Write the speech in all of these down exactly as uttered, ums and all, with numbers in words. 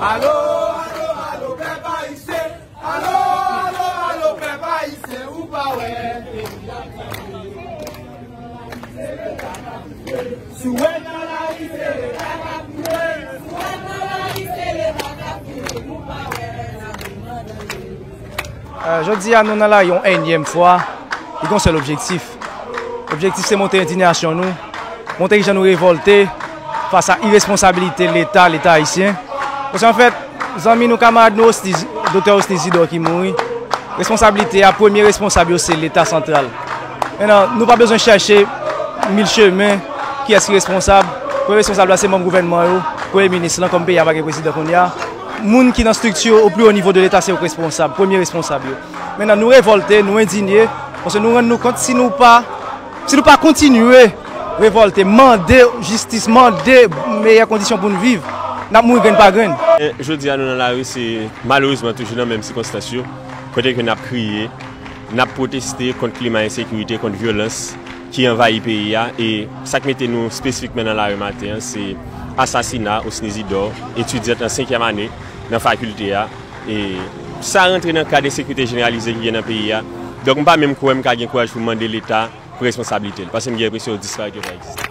Alo, alo, alo, pèp ayisyen. Alo, alo, alo, pèp ayisyen, ou pa wè. Sou wè nan lari, se leta k ap mouri. Sou wè nan lari, se leta k ap mouri, ou pa wè. Euh, jodi a, nou nan lari yon ènyèm fwa. Li gen yon sèl objektif. Objektif se montre endinasyon nou, montre kijan nou revòlte fas a iresponsabilite Leta, Leta ayisyen. Paske anfèt, zanmi nou, kamarad nou, Osni, Doktè Osni Zidor ki mouri, responsabilite a, premye responsab yo se Leta santral. Mentnan, nou pa bezwen chèche mil chemen, kiyès ki responsab. Premye responsab la se manm gouvènman yo, premye minis lan, kòm peyi a pa gen prezidan kounye a. Moun ki nan estrikti yo, o pli wo nivo de Leta, se yo k responsab, premye responsab yo. Mentnan, nou revòlte, nou endinye, paske nou rann nou kont, si nou pa, si nou pa kontinye revòlte, mande jistis, mande meyè kondisyon pou n viv, n ap mouri grenn pa grenn. E jodi a, nou nan lari, se malerezman toujou nan menm sikonstans yo, kote ke n ap kriye, n ap pwoteste kont klima ensekirite, kont vyolans ki anvayi peyi a. E sa k mete nou espesifikman nan lari maten an, se asasina Osni Zidor, etidyant an senkyèm ane nan fakilte a. E sa rantre nan kad ensekirite jeneralize ki gen nan peyi a. Donk, m pa menm kwè m ka gen kouraj pou m mande Leta pran responsablite l, paske m gen enpresyon yo disparèt, yo pa egziste.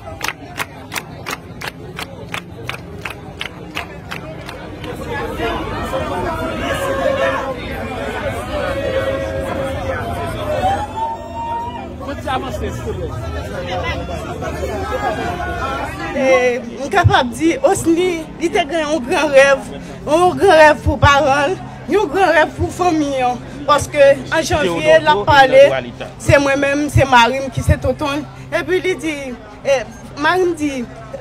E, m kapab di, Osni, li te gen yon gran rèv, yon gran rèv pou paran l, yon gran rèv pou fanmi an. Paske an janvye, l ap pale, se mwen menm, se mari m ki se tonton l. Epi li di, e, mari m di,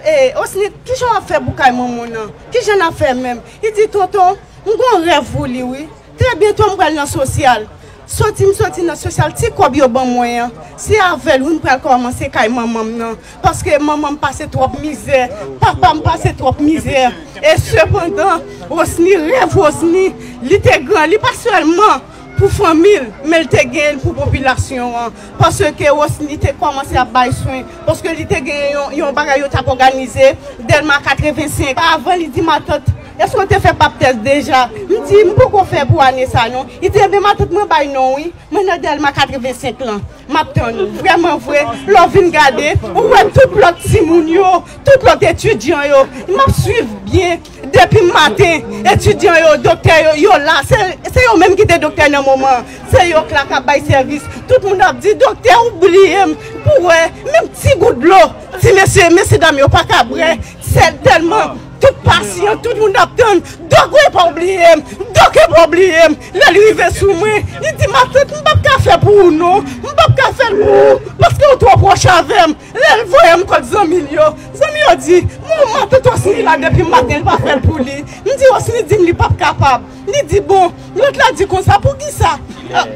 e, Osni, kijan w ap fè pou kay manman w nan? Kijan n ap fè menm? Li di, tonton, m gon rèv pou li, wi. Trè byento m pral nan sosyal. Soti m soti nan sosyal, ti kòb yo ban mwen an, se avè l, wi, m pral kòmanse kay manman m nan. Paske manman m pase twòp mizè, papa m pase twòp mizè. E sepandan, Osni, rèv Osni, li te gran, li pa sèlman pou fanmi l, men l te gen l pou popilasyon an. Paske Osni te kòmanse ap bay swen, paske li te gen yon, yon bagay yo t ap òganize, Dèlma katrevensenk. Avan, li di matant, èske w te fè baptèz deja? M di, m poko fè pou ane sa non. Li di, ebyen matant, mwen bay non wi, mwen nan Dèlma katrevensenk lan. M ap tann ou. Vrèman vre, lè w vin gade, ou wè tout lòt timoun yo, tout lòt etidyan yo. M ap swiv byen depi maten. Etidyan yo, doktè yo, yo la. Se, se yo menm ki te doktè nan moman an. Se yo k la k ap bay sèvis. Tout moun ap di, doktè, ou bliye m. Pou wè, menm ti gout dlo, ti mesye, mesye dam yo pa ka bwè. Se tèlman tout pasyan, tout moun ap tann. Dòk, wi, pa bliye m. Dòk, pa bliye m. Lè li rive sou mwen, li di, matant, m p ap ka fè pou ou non. M p ap ka fè l pou ou, paske ou twò pwòch avè m. Lè l voye m kot zanmi l yo, zanmi yo di, bon, matant Osni la depi maten, l pa fè l pou li. M di, Osni di m li p ap kapab. Li di, bon, lòt la di konsa, poukisa?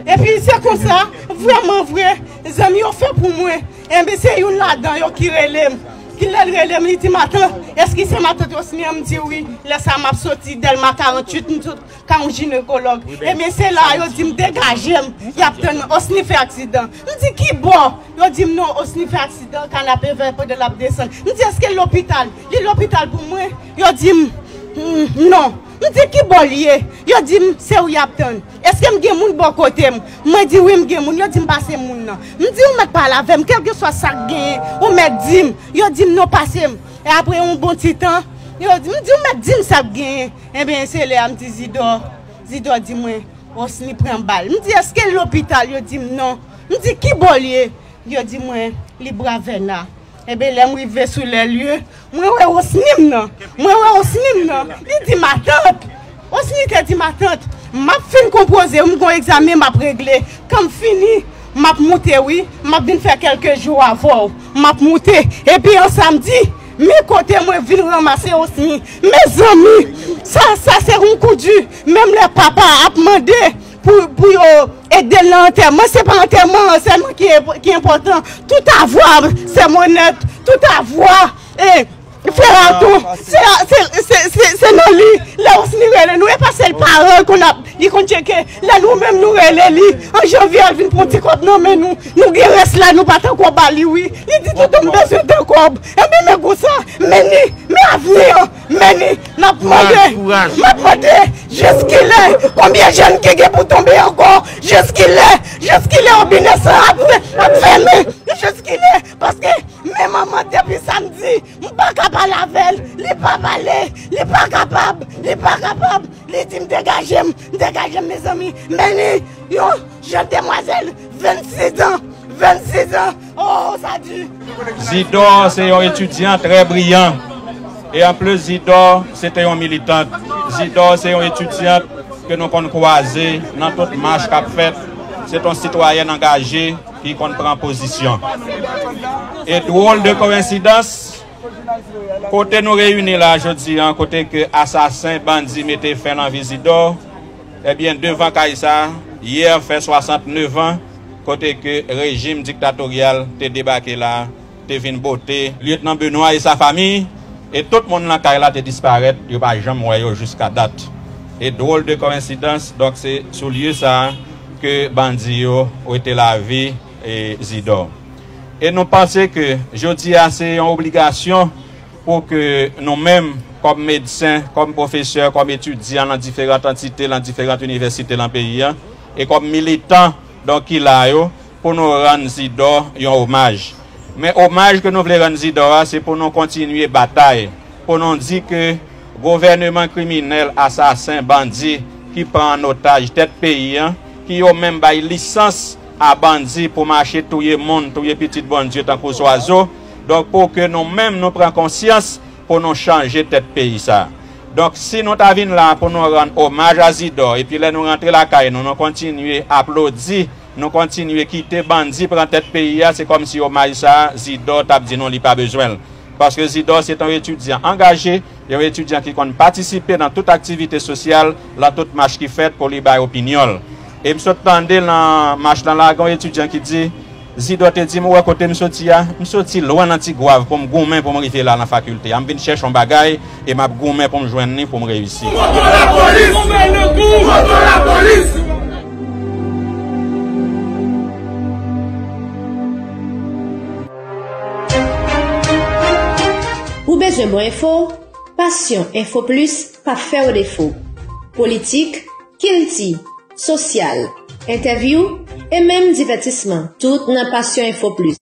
Epi se konsa, vrèman vre, zanmi yo fè pou mwen. Enben, se youn ladan yo ki rele m. Ki lè l rele m, li di, matant, èske se matant Osni an? M di, wi. Lè sa a, m ap soti Dèlma karannwit, m sot ka yon jinekològ. Ebyen, se la a yo di m, degaje m. Y ap tann Osni fè aksidan. M di, ki bò? Yo di m, non, Osni fè aksidan, kanapevè, pandan l ap desann. M di, èske l lopital? Li lopital pou mwen? Yo di m, mm, non. M di, ki bò l ye? Yo di m, se ou y ap tann. Èske m gen moun bò kote m? Mwen di, wi, m gen moun. Yo di m, pase moun nan. M di, ou mèt pale avè m, kèlkeswa sa k genyen, ou mèt di m. Yo di m, non, pase m. E apre yon bon ti tan, yo di, m di, ou mèt di m sa k genyen. Enben, se lè a m di Zidò. Zidò di mwen, Osni pran bal. M di, èske l lopital? Yo di m, non. M di, ki bò l ye? Yo di mwen, li Bwa Vèna. Enben, lè m rive sou lè lye, mwen wè Osni m nan. Mwen wè Osni m nan. Li di, matant. Osni te di, matant, m ap fin konpoze, m gon egzamen m ap regle. Kan m fini, m ap moute, wi. M ap vin fè kèlke jou avè w. M ap moute. Epi, yon samdi, men kote mwen vin ranmase Osni. Mezanmi, sa, sa se yon kou di. Menm lè papa ap mande pou, pou yo ede l nan antèman, se pa antèman an sèlman ki enp-, ki enpòtan. Tout avwa, sè m onèt, tout avwa, e, frè Aton, se, se, se, se, se nan li, lè Osni rele nou, e pa sèl paran l konn ap, Li konn tcheke, lè nou menm nou rele li, an janvye al vin pran ti kòb nan men nou. Nou gen rès la, nou pa t ankò ba li, wi. Li di, "Tonton, m bezwen de kòb." Ebyen, men konsa, men ni, men avni an, men ni, n ap mande, n ap mande, jiskilè, konbyen jèn ki gen pou tonbe ankò, jiskilè, jiskilè, wobinè sa ap, ap fèmen, jiskilè, paske men manman depi samdi, m pa ka pale avè l, li pa pale, li pa kapab, li pa kapab. Li di m degaje m, m degaje m, mezanmi. Men ni, yon jèn demwazèl, vennsis an, vennsis an. Oh, sa di. Zidor se yon etidyan trè briyan. E anplis, Zidor se te yon militant. Zidor se yon etidyan ke nou konn kwaze nan tout mach k ap fèt. Se te yon sitwayèn angaje ki konn pran pozisyon. E dwòl de koyensidans, kote nou reyini la jodi an, kote ke asasen, bandi mete fen nan vi Zidor, ebyen, devan kay sa, yè fè swasantnèf an, kote ke rejim diktatoryal te debake la, te vin bote Lyetnan Benoît e sa famiy, e tout moun nan kay la te disparèt, yo pa janm wè yo jiska dat. E dwòl de koyensidans, donk, se sou lye sa ke bandi yo wete lavi, e, Zidor. E nou panse ke jodi a se yon obligasyon pou ke nou menm, kòm medsen, kòm pwofesè, kòm etidyan nan diferan antite, nan diferan inivèsite nan peyi a, e kòm militan, donk, ki la yo, pou nou rann Zidor yon omaj. Men omaj ke nou vle rann Zidor a, se pou nou kontinye batay, pou nou di ke gouvèneman kriminèl, asasen, bandi ki pran an otaj tèt peyi a, ki yo menm bay lisans a bandi pou mache touye moun, touye pitit Bondye tankou zwazo. Donk, pou ke nou menm nou pran konsyans, pou nou chanje tèt peyi sa. Donk, si nou ta vin la pou nou rann omaj a Zidor, epi lè nou rantre lakay nou, nou kontinye aplodi, nou kontinye kite bandi pran tèt peyi a, se kòmsi omaj sa, Zidor t ap di nou li pa bezwen l. Paske Zidor se t yon etidyan angaje, yon etidyan ki konn patisipe nan tout aktivite sosyal, nan tout mach ki fèt pou li bay opinyon l. E m sot tande nan mach lan la, gen yon etidyan ki di, Zidor te di m, ou wè kote m soti a? M soti lwen nan Tigwav pou m goumen pou m rive la nan fakilte a. M vin chèche yon bagay e m ap goumen pou m jwenn li pou m reyisi. Moto lapolis! Moto lapolis! Ou bezwen bon enfo? Passion Info Plus p ap fè w defo. Politik, kilti, sosyal, entèvyou e menm divètisman, tout nan Passion Info Plus.